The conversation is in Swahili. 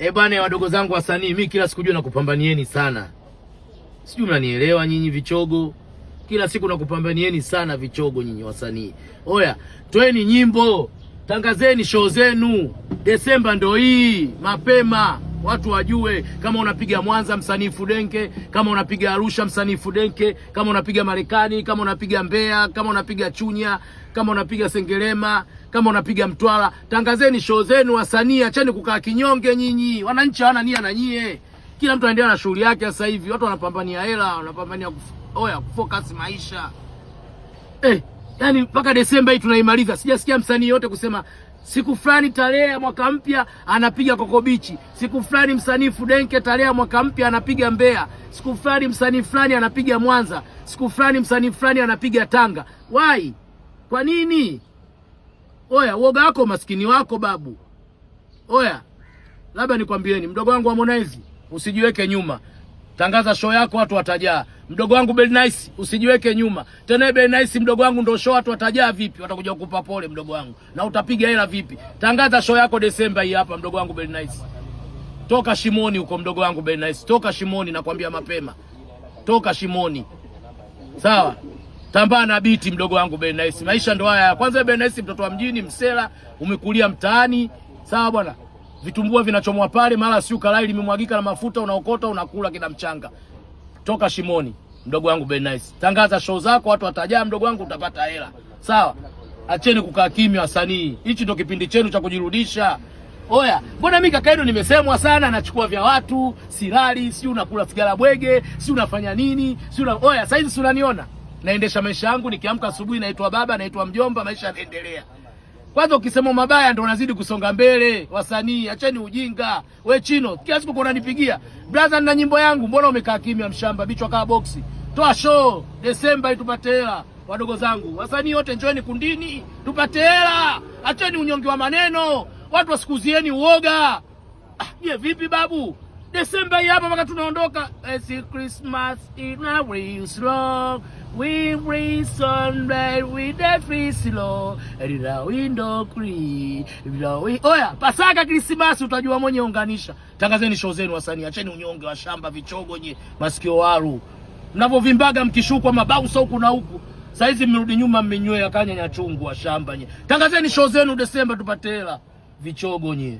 Eh bwana, wadogo zangu wasanii, mi kila siku jua nakupambanieni sana, sijui mnanielewa nyinyi vichogo. Kila siku nakupambanieni sana vichogo nyinyi wasanii. Oya, toeni nyimbo, tangazeni show zenu. Desemba ndo hii, mapema watu wajue. Kama unapiga Mwanza msanii Fudenke, kama unapiga Arusha msanii Fudenke, kama unapiga Marekani, kama unapiga Mbeya, kama unapiga Chunya, kama unapiga Sengerema, kama unapiga Mtwara, tangazeni show zenu wasanii, acheni kukaa kinyonge nyinyi. Wananchi hawana nia na nyie, kila mtu anaendelea na shughuli yake. Sasa hivi watu wanapambania hela, wanapambania oya kufocus maisha yani mpaka Desemba hii tunaimaliza, sijasikia msanii yote kusema siku fulani tarehe ya mwaka mpya anapiga Kokobichi, siku fulani msanii Fudenke tarehe ya mwaka mpya anapiga Mbeya, siku fulani msanii fulani anapiga Mwanza, siku fulani msanii fulani anapiga Tanga. Why? Kwa nini? Oya, uoga wako maskini wako babu. Oya, labda nikwambieni, mdogo wangu Harmonize, usijiweke nyuma. Tangaza show yako watu watajaa. Mdogo wangu Billnass, usijiweke nyuma. Tena Billnass mdogo wangu ndo show watu watajaa vipi? Watakuja kukupa pole mdogo wangu. Na utapiga hela vipi? Tangaza show yako Desemba hii hapa mdogo wangu Billnass. Toka shimoni huko mdogo wangu Billnass. Toka shimoni nakwambia mapema. Toka shimoni. Sawa? Tambaa na biti mdogo wangu Billnass. Maisha ndo haya. Kwanza Billnass mtoto wa mjini, msela, umekulia mtaani. Sawa bwana? Vitumbua vinachomwa pale, mara siu kalai limemwagika na mafuta, unaokota unakula kina mchanga. Toka shimoni mdogo wangu Billnass. Tangaza show zako, watu watajaa mdogo wangu, utapata hela. Sawa? Acheni kukaa kimya wasanii. Hichi ndo kipindi chenu cha kujirudisha. Oya, mbona mimi kaka yenu nimesemwa sana, nachukua vya watu, silali, si unakula sigara bwege, si unafanya nini, si una... Oya, saizi si unaniona? Naendesha maisha yangu, nikiamka asubuhi naitwa baba, naitwa mjomba, maisha yanaendelea. Kwanza ukisema mabaya ndo unazidi kusonga mbele. Wasanii, acheni ujinga. We Chino, kila siku unanipigia brother, nina nyimbo yangu, mbona umekaa kimya mshamba, bichwa kaa boksi. Toa show Desemba tupate hela, wadogo zangu. Wasanii wote njoeni kundini tupate hela. Acheni unyonge wa maneno, watu wasikuzieni uoga. Ah, je, vipi babu? Desemba hii hapa mpaka tunaondoka. It's Christmas in a real slow. We bring sunlight with the free slow. And the window green. Oya, Pasaka Krismasi utajua mwenye unganisha. Tangazeni show zenu wasanii, acheni unyonge wa shamba vichogo nye masikio waru. Mnavovimbaga mkishukwa mabausa huku na huku. Saizi mmerudi nyuma mmenywea kanya nyachungu wa shamba nye. Tangazeni show zenu Desemba tupate hela. Vichogo nye.